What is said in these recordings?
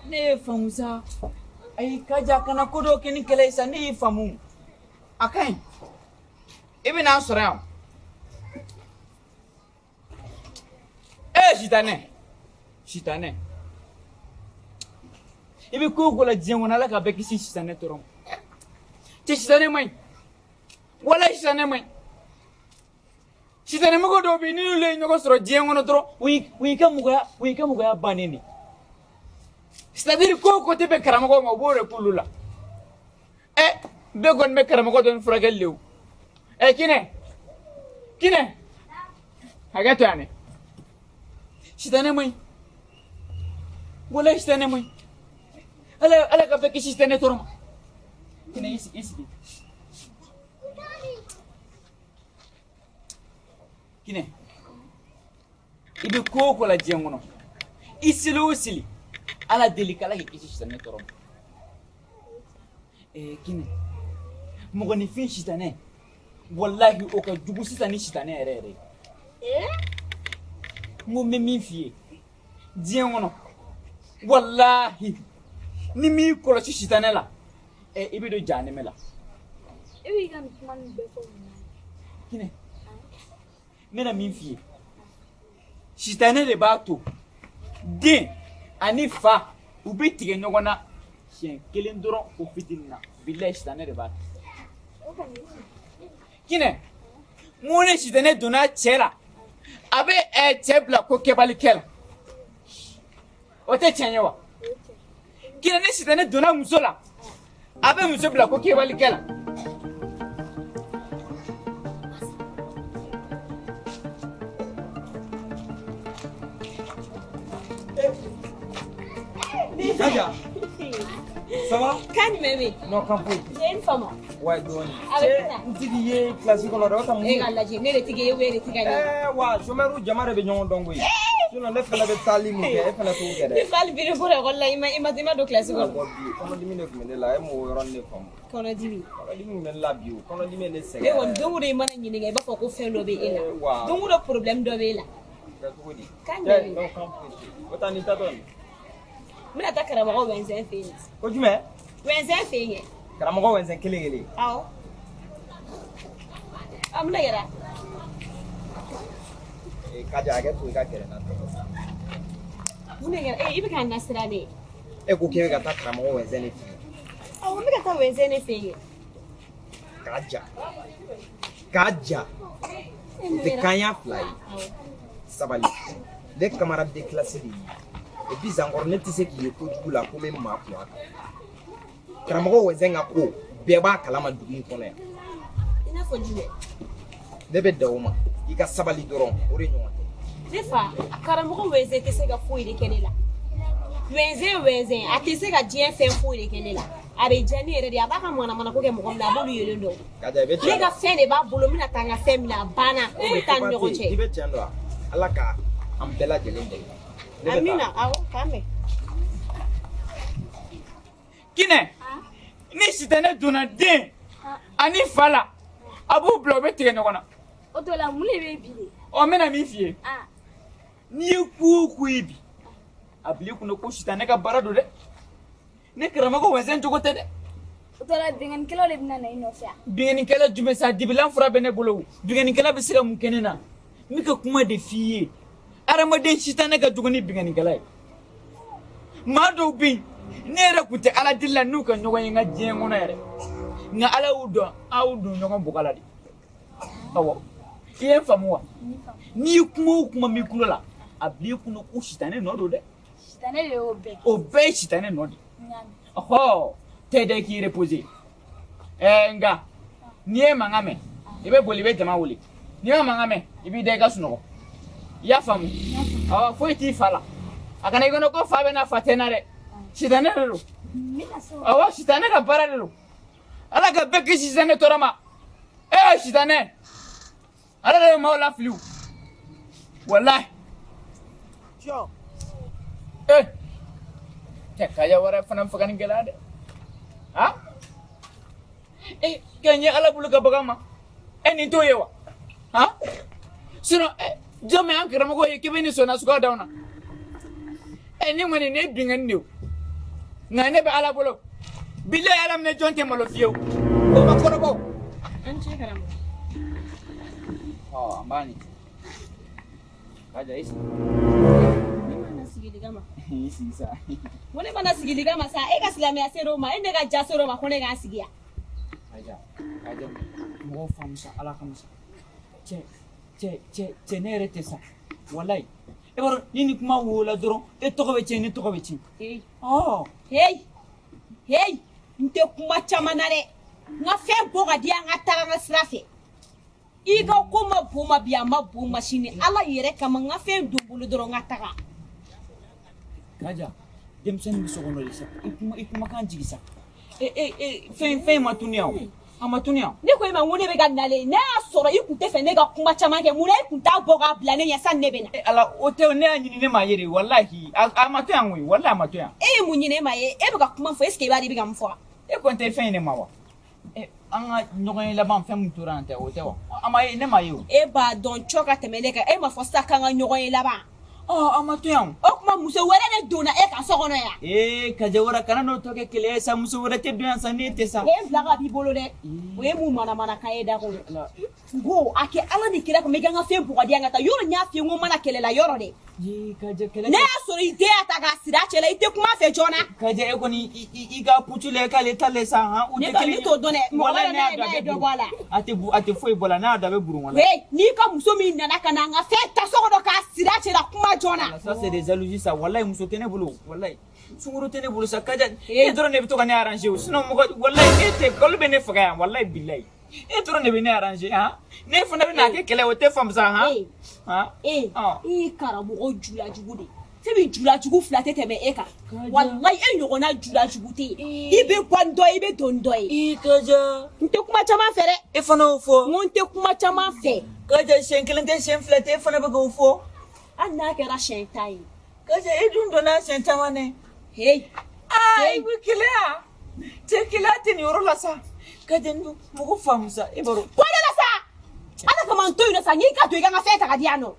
Ne ye faamu sa. Ayi Kaja, kana ko dɔw kɛ ni kɛlɛ ye sa, ne y'i faamu. A ka ɲi. I bɛ n'an sɔrɔ yan. Ee sitanɛ, sitanɛ. I bɛ ko o ko la diɲɛ kɔnɔ, Ala ka bɛɛ kisi sitanɛ tɔɔrɔ ma. Cɛ sitanɛ man ɲi. Walayi sitanɛ man ɲi. Sitanɛ mɔgɔ dɔw bɛ yen, ni n'olu ye ɲɔgɔn sɔrɔ diɲɛ kɔnɔ dɔrɔn, o y'i ka mɔgɔya, o y'i ka mɔgɔya bannen de. C'est à dire ko o ko tɛ bɛn karamɔgɔw ma, u b'o de k'olu la. Ɛ bɛɛ kɔni bɛ karamɔgɔ dɔn ni furakɛli de ye o. Ɛ Kinɛ, Kinɛ, hakɛ to yan dɛ. Sitanɛ man ɲi. Walayi sitanɛ man ɲi. Ala Ala ka bɛɛ kisi sitanɛ tɔɔrɔ ma. Kinɛ i sigi, i sigi. Kinɛ, i bɛ ko o ko la diɲɛ kɔnɔ, i seli o seli, Ala deli k'Ala k'i kisi sitanɛ tɔɔrɔ ma. Ɛɛ Kinɛ, mɔgɔninfin sitanɛ, walahi o ka jugu sisan ni sitanɛ yɛrɛ yɛrɛ ye. N ko n bɛ min f'i ye diɲɛ kɔnɔ, walahi ni m'i kɔlɔsi sitanɛ la, ɛ i bɛ don jahanɛmɛ la. E b'i ka nin kuma nin bɛɛ fɔ mun na? Kinɛ, n bɛna min f'i ye, sitanɛ de b'a to den ani fa u bɛ tigɛ ɲɔgɔn na siɲɛ kelen dɔrɔn o fitinin na, bilayi sitanɛ de b'a kɛ. Kinɛ, n ko ni sitanɛ donna cɛ la, a bɛ cɛ bila ko kɛbalikɛ la, o tɛ tiɲɛ ye wa? Kinɛ, ni sitanɛ donna muso la, a bɛ muso bila ko kɛbalikɛ la. Kaja, ça va? Kan jumɛn bɛ yen? Non, kan foyi. Cɛ n fama. Ouais, dɔɔni. A bɛ Cɛ, n tigi ye kilasi kɔnɔ dɛ, o ta mun E ka lajɛ, ne de tigi ye, e de tigi ye. Ɛɛ wa, chômeur jama de bɛ ɲɔgɔn dɔn koyi. Sinon ne fɛnɛ bɛ taali mun kɛ, e fɛnɛ t'o kɛ dɛ. Ne fa hali bi ne bɔra ekɔli la, i ma don kilasi kɔnɔ. Awɔ, bi kɔnɔdimi de tun bɛ ne la, e m'o yɔrɔnin de faamu. Kɔnɔdimi. Kɔnɔdimi tun bɛ ne la bi o, kɔnɔdimi ye ne sɛgɛn. E kɔni don o don i mana ɲininka, i b'a fɔ ko fɛn dɔ bɛ e la. Wa. Don o don problème dɔ bɛ e la. Kɛ cogo di? Kan Cɛ, jumɛn bɛ yen? non, kan foyi tɛ yen. O ta n'i taatɔ nin. N bɛna taa karamɔgɔ Wɛnzɛn fɛ yen. Ko jumɛn? Wɛnzɛn fɛ yen. Karamɔgɔ Wɛnzɛn kelen kelen. Awɔ. A mun de kɛra? Ee Kaja, hakɛ to i ka gɛrɛ n na dɔɔni. Mun de kɛra? Ee i bɛ k'an lasiran de. E ko k'e bɛ ka taa karamɔgɔ Wɛnzɛn de fɛ yen. Awɔ, n bɛ ka taa Wɛnzɛn de fɛ yen. Kaja, Kaja, o tɛ kanya fila ye. Sabali, ne camarade de classe de y'i ye. Et puis encore ne tɛ se k'i ye kojugu la ko n bɛ maa kun a kan. Karamɔgɔ Wɛnzɛn ka ko bɛɛ b'a kalama dugu in kɔnɔ yan. I n'a fɔ jumɛn? Ne bɛ dan o ma, i ka sabali dɔrɔn, o de ɲɔgɔn tɛ. Ne fa, karamɔgɔ Wɛnzɛn tɛ se ka foyi de kɛ ne la. Wɛnzɛn Wɛnzɛn, a tɛ se ka diɲɛ fɛn foyi de kɛ ne la. A bɛ diya ne yɛrɛ de ye, a b'a ka manamanako kɛ mɔgɔ min na, a b'olu yelen dɔn. Kaja, i bɛ tiɲɛ Ne ka fɛn de b'a bolo, n bɛna taa n ka fɛn minɛ, a banna. Foyi t'an ni ɲɔgɔn I cɛ. bɛ tiɲɛ dɔn wa? Ala ka an bɛɛ lajɛlen dɛmɛ. Ne bɛ taa. Amina, awɔ, k'an bɛn. Kinɛ, ni sitanɛ donna den ani fa la, a b'u bila u bɛ tigɛ ɲɔgɔn na. O tɔ la mun de bɛ bi de? Ɔ n bɛna min f'i ye. N'i ye ko o ko ye bi, a bila i kunna ko sitanɛ ka baara don dɛ. Ne karamɔgɔ Wɛnzɛn cogo tɛ dɛ. O tɔ la binkannikɛlaw de bɛna na i nɔfɛ yan. Binkannikɛla jumɛn sa, dibilan fura bɛ ne bolo o. Binkannikɛla bɛ se ka mun kɛ ne na? N bɛ ka kuma de f'i ye. Adamaden sitanɛ ka jugu ni binkannikɛla ye. Maa dɔw bɛ yen, ne yɛrɛ tun tɛ Ala deli la n'u ka ɲɔgɔn ye n ka diɲɛ kɔnɔ yɛrɛ. Nka Ala y'u dɔn, aw don ɲɔgɔn boga la de. Awɔ, i ye n faamu wa? N'i ye kuma o kuma mɛn i tulo la, a bila i kunna ko sitanɛ nɔ don dɛ. Sitanɛ de y'o bɛɛ kɛ. O bɛɛ ye sitanɛ nɔ de ye. N y'a mɛn. Ɔhɔ, tɛ dɛ k'i reposer. Ɛɛ nka n'i ye mankan mɛn, i bɛ boli, i bɛ jama wuli. N'i ma mankan mɛn, i b'i da i ka sunɔgɔ. I y'a faamu? Awɔ, foyi t'i fa la. A kana i kɔnɔ ko fa bɛ na, fa tɛ na dɛ. Sitanɛ de don. N bɛna se o. Awɔ, sitanɛ ka baara de don. Ala ka bɛɛ kisi sitanɛ tɔɔrɔ ma. Ee sitanɛ, Ala de bɛ maaw lafili o. Walahi. Ee, cɛ Kaja wɛrɛ fana faga ni gɛlɛya dɛ. Ha? E ka ɲɛ Ala bolo ka bagan ma. E nin t'o ye wa? Ha? Sinon, jɔn bɛ an karamɔgɔ ye k'i bɛ nin sɔnna suguya d'anw na? E nin kɔni nin ye binkanni de ye o. Nka ne bɛ Ala bolo. Bilahi Ala minɛ jɔn tɛ malo fiyewu. O ma kɔrɔbɔ. An ce karamɔgɔ. Ɔ an b'a ni. Kaja i sigi. Ne ma na sigili kama. I sigi sa. Ko ne ma na sigili kama sa, e ka silamɛya ser'o ma, e ne ka ja ser'o ma ko ne k'an sigi yan. Kaja, Kaja, mɔgɔw faamu sa, Ala kama sa. Cɛ, cɛ, cɛ, cɛ ne yɛrɛ tɛ sa. Walayi. E b'a dɔn ni nin kuma wola dɔrɔn e tɔgɔ bɛ tiɲɛ ne tɔgɔ bɛ tiɲɛ. Hey. Ɔ. Hey. Hey, n tɛ kuma caman na dɛ. N ka fɛn bɔ ka di an ka taga n ka sira fɛ. I ka ko ma bon ma bi a ma bon ma sini Ala yɛrɛ kama n ka fɛn don bolo dɔrɔn n ka taga. Kaja, denmisɛnnin bɛ so kɔnɔ de sa. I kumakan jigi sa. E fɛn ma tunu yan o. A ma tunu yan. Ne ko e ma n ko ne bɛ ka nalen n'a y'a sɔrɔ i kun tɛ fɛ ne ka kuma caman kɛ mun na i kun t'a bɔ k'a bila ne ɲɛ sani ne bɛ na. Ala o tɛ ne y'a ɲini ne m'a ye de walahi a ma to yan koyi walahi a ma to yan. E ye mun ɲini e ma ye e bɛ ka kuma fɔ est ce que i b'a dɔn i bɛ ka mun fɔ wa. E kɔni tɛ fɛn in de ma wa. An ka ɲɔgɔn ye laban fɛn min tora yan tɛ o tɛ wa. A ma ye ne ma ye o. E b'a dɔn cɔ ka tɛmɛ ne kan e ma fɔ sisan k'an ka ɲɔgɔn ye laban. Ɔ a ma to yan. O tuma muso wɛrɛ de donna e ka so kɔnɔ yan. Ee Kaja wɛrɛ kana n'o tɔ kɛ kɛlɛ ye sa muso wɛrɛ tɛ don yan sa n'e tɛ sa. E bila ka b'i bolo dɛ. O ye mun manamanakan ye da kɔnɔ. N ko a kɛ Ala ni kira kama i ka n ka fɛn bɔ ka di yan ka taa yɔrɔ n y'a f'i ye n ko n mana kɛlɛ la yɔrɔ dɛ. Ee Kaja kɛlɛ. Ne y'a sɔrɔ i den y'a ta k'a siri a cɛ la i tɛ kuma a fɛ joona. Kaja e kɔni i ka putu la k'ale ta le sa han. Ne t'o dɔn dɛ. Mɔgɔ wɛrɛ n'a ye dɔ bɔ a la. A tɛ foyi bɔ a la n'a y'a dɔn a bɛ burun wala. Ee n'i ka muso min nana ka na n ka fɛn ta so kɔnɔ k'a siri a cɛ la kuma joona. Ça c'est des jalousies ça walayi muso tɛ ne bolo walayi sunkuru tɛ ne bolo sa Kaja e dɔrɔn de bɛ to ka ne arranger o sinon mɔgɔ walayi e tɛ kalo bɛ ne faga yan walayi bilayi e dɔrɔn de bɛ ne arranger han ne fana bɛ n'a kɛ kɛlɛ o tɛ faamu sa han. E ye karamɔgɔ julajugu de fɛn min julajugu fila tɛ tɛmɛ e kan walayi e ɲɔgɔnna julajugu tɛ yen i bɛ bɔ ni dɔ ye i bɛ don ni dɔ ye. Ee Kaja. N tɛ kuma caman fɛ dɛ. E fana y'o fɔ. N ko n tɛ kuma caman fɛ. Kaja siɲɛ kelen tɛ siɲɛ fila tɛ e fana bɛ k'o fɔ. Hali n'a kɛra siɲɛ 10 ye. Kaja e dun donna siɲɛ caman dɛ. Hey. Aa i bɛ keleya cɛ keleya tɛ nin yɔrɔ la sa. Kaja mɔgɔ faamu sa e b'a dɔn. Bɔ ne la sa. Ala kama n to yen nɔ sa n k'i ka don i ka n ka fɛn ta ka di yan nɔ.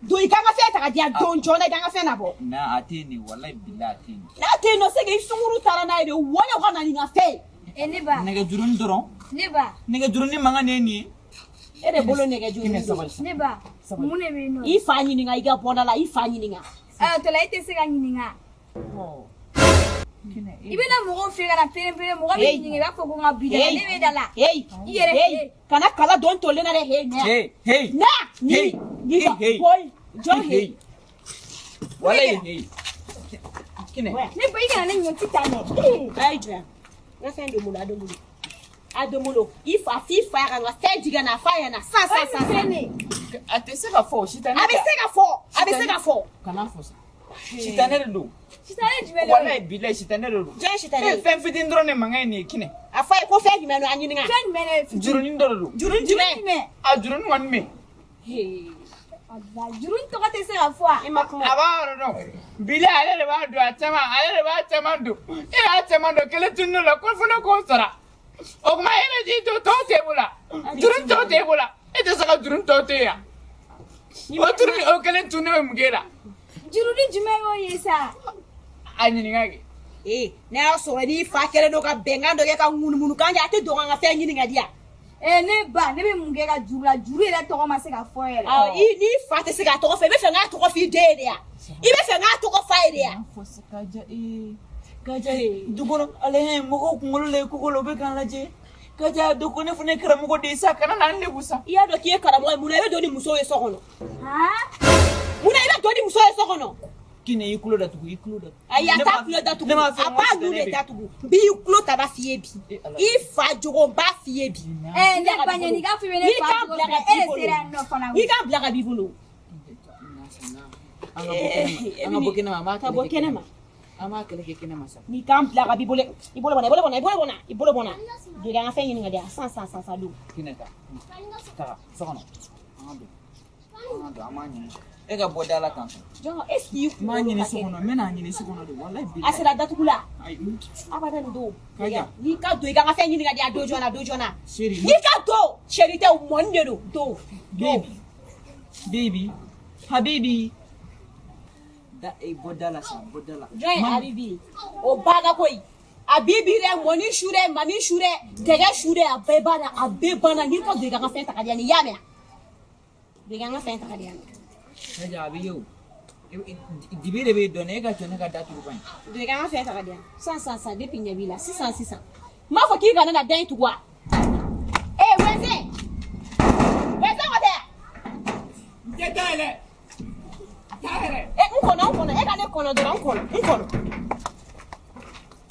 Don i ka n ka fɛn ta ka di yan don joona i ka n ka fɛn nabɔ. Na a tɛ yen de walayi bilahi a tɛ yen. N'a tɛ yen nɔ c'est que i sunkuru taara n'a ye de wale ka na ni n ka fɛn ye. Ne ba. Nɛgɛjurunin dɔrɔn. Ne ba. Nɛgɛjurunin mankan de ye nin ye. E de bolo nɛgɛjuru don. Ne ba. Mun de bɛ yen nɔ. I fa ɲininka i ka bɔda la i fa ɲininka. Tɔla e tɛ se ka ɲininka. I bɛna mɔgɔw fɛ ka na pere-pere mɔgɔ bɛ ɲininka i b'a fɔ ko n ka bi da la ne bɛ da la. Hey. I yɛrɛ hey. Kana kala don tolen na dɛ hey. Hey hey. Na. Ni ni ka bɔ jɔn hey. Walayi hey. Kinɛ. Ne ba i kana ne ɲɔ ti taa dɛ. A ye jɔ yan. N ka fɛn don bolo a don bolo. A don bolo i fa f'i fa ka n ka fɛn jigin ka na f'a ɲɛna san san san san. A tɛ se ka fɔ o sitanɛ. A bɛ se ka fɔ a bɛ se ka fɔ. Kana fɔ sa. Sitanɛ de don. Sitanɛ jumɛn de don? Walayi bilayi sitanɛ de don. Jɔn ye sitanɛ ye? Fɛn fitinin dɔrɔn de mankan ye nin ye Kinɛ. A fɔ a ye ko fɛn jumɛn don a ɲininka. Fɛn jumɛn de? Jurunin dɔ de don. Juru jumɛn? A jurunin kɔni bɛ yen. Juru tɔgɔ tɛ se ka fɔ a. I ma kuma. A b'a yɔrɔ dɔn. Bilayi ale de b'a don a caman ale de b'a caman don. E y'a caman don kelen tunun la ko fo ne k'o sara. O tuma e bɛ t'i to tɔw t'e bolo. Juru tɔw t'e bolo. E tɛ se ka juru tɔw to yen. O juru o kelen tunnen bɛ mun k'e la? Juruni jumɛn y'o ye sa? A ɲininka kɛ. Ee n'a y'a sɔrɔ n'i fa kɛlen don ka bɛnkan dɔ kɛ ka ŋunuŋunukan kɛ a tɛ don ka n ka fɛn ɲininka di yan. Ne ba ne bɛ mun kɛ ka juru la juru yɛrɛ tɔgɔ ma se ka fɔ yɛrɛ. Awɔ i n'i fa tɛ se k'a tɔgɔ fɔ i bɛ fɛ n k'a tɔgɔ f'i den ye de yan. I bɛ fɛ n k'a tɔgɔ f'a ye de yan. Kaja Kaja du kɔnɔ ale mɔgɔw kunkolo la koko la u bɛ k'an lajɛ. Kaja dɔ ko ne fana ye karamɔgɔ de ye sa kana na n lebu sa. I y'a dɔn k'i ye karamɔgɔ ye mun na i bɛ don ni muso ye so kɔnɔ. Mun na i bɛ don ni muso ye so kɔnɔ. Kinɛ i tulo datugu i tulo datugu. Ayi a t'a tulo datugu a b'a nun de datugu n b'i tulo ta b'a f'i ye bi i fa jogo n b'a f'i ye bi. Ne ba ɲɛ n'i k'a f'i ye ne fa jogo fɛ e de sera yan nɔ fana. N'i k'a bila ka b'i bolo. An ka bɔ kɛnɛma an b'a kɛlɛ kɛ kɛnɛma. An b'a kɛlɛ kɛ kɛnɛma sa. N'i k'an bila ka b'i bolo i bolo bɔnna i bolo bɔnna i bolo bɔnna i bolo bɔnna. Don i ka n ka fɛn ɲini ka di yan san san san san don. Kinɛ ta taga so kɔnɔ an ka don an ka don an b'a ɲini. E ka bɔ da la tan. Jɔn est ce que i kunkolo ka kɛ. N b'a ɲini so kɔnɔ n bɛ n'a ɲini so kɔnɔ de walayi bilayi. A sera datugu la. Ayi. Abada nin don. Kaja. N'i ka don i ka n ka fɛn ɲini ka di yan don joona don joona. Seri. N'i ka don seri tɛ mɔni de don don. Baby. Baby. Habibi. Da bɔ da la sisan, bɔ da la. Jɔn ye Abibi ye? O banna koyi. Abibi dɛ, mɔni su dɛ, mami su dɛ, dɛgɛ su dɛ, a bɛɛ banna, a bɛɛ banna. N'i ka don i ka n ka fɛn ta ka di yan, i y'a mɛn? Don i ka n ka fɛn ta ka di yan. Kaja, a bɛ ye o. Dibi de bɛ dɔn e ka jɔ ne ka da tugu ban. Don i ka n ka fɛn ta ka di yan. Sisan sisan sisan, depuis ɲɛ b'i la, sisan sisan. N m'a fɔ k'i kana na da in tugu wa? Ee Wɛnzɛn! Wɛnzɛn ko tɛ yan? N tɛ da yɛlɛ. Da yɛlɛ. E n kɔnɔ, n kɔnɔ, e ka ne kɔnɔ dɔrɔn, n kɔnɔ, n kɔnɔ.